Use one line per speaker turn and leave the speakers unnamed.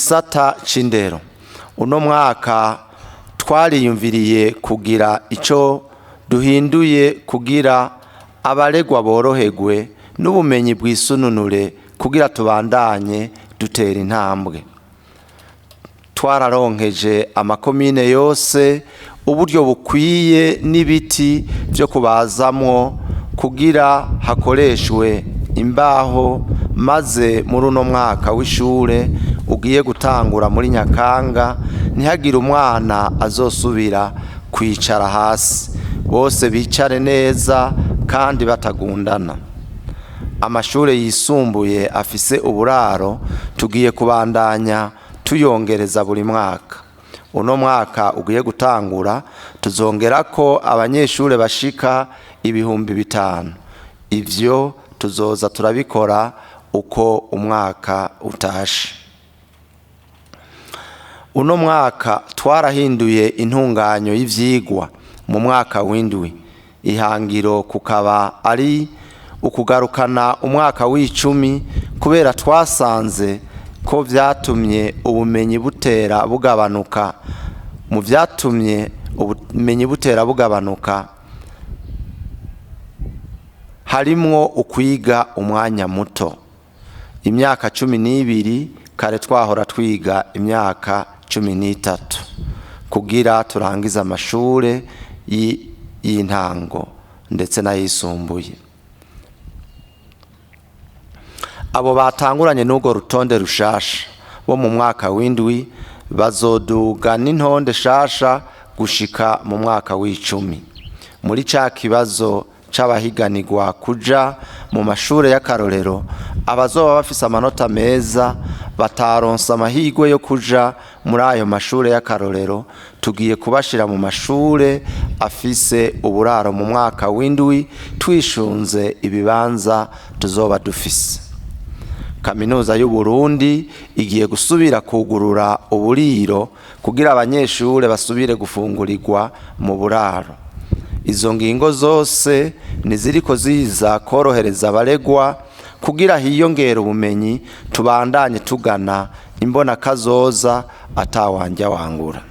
Mu gisata c'indero, uno mwaka twariyumviriye kugira ico duhinduye kugira abaregwa boroherwe n'ubumenyi bwisununure kugira tubandanye dutera intambwe. Twararonkeje amakomine yose uburyo bukwiye n'ibiti byo kubazamwo kugira hakoreshwe imbaho, maze muri uno mwaka w'ishure ugiye gutangura muri Nyakanga ntihagire umwana azosubira kwicara hasi, bose bicare neza kandi batagundana. Amashure yisumbuye afise uburaro tugiye kubandanya tuyongereza buri mwaka. Uno mwaka ugiye gutangura tuzongera ko abanyeshure bashika 5000. Ivyo tuzoza turabikora uko umwaka utashe. Uno mwaka twarahinduye intunganyo y'ivyigwa mu mwaka w'indwi, ihangiro kukaba ari ukugarukana umwaka w'icumi, kubera twasanze ko vyatumye ubumenyi butera bugabanuka. Mu vyatumye ubumenyi butera bugabanuka harimwo ukwiga umwanya muto, imyaka 12, kare twahora twiga imyaka 13 kugira turangize amashure y'intango ndetse n'ayisumbuye. Abo batanguranye n'urwo rutonde rushasha bo mu mwaka w'indwi bazoduga n'intonde shasha gushika mu mwaka w'icumi. Muri ca kibazo c'abahiganirwa kuja mu mashure y'akarorero, abazoba bafise amanota meza bataronse amahirwe yo kuja muri ayo mashure y'akarorero, tugiye kubashira mu mashure afise uburaro mu mwaka w'indwi, twishunze ibibanza tuzoba dufise. Kaminuza y'u Burundi igiye gusubira kugurura uburiro kugira abanyeshure basubire gufungurirwa mu buraro. Izo ngingo zose niziriko ziza korohereza abaregwa kugira hiyongere ubumenyi, tubandanye tugana imbona kazoza atawanja wangura.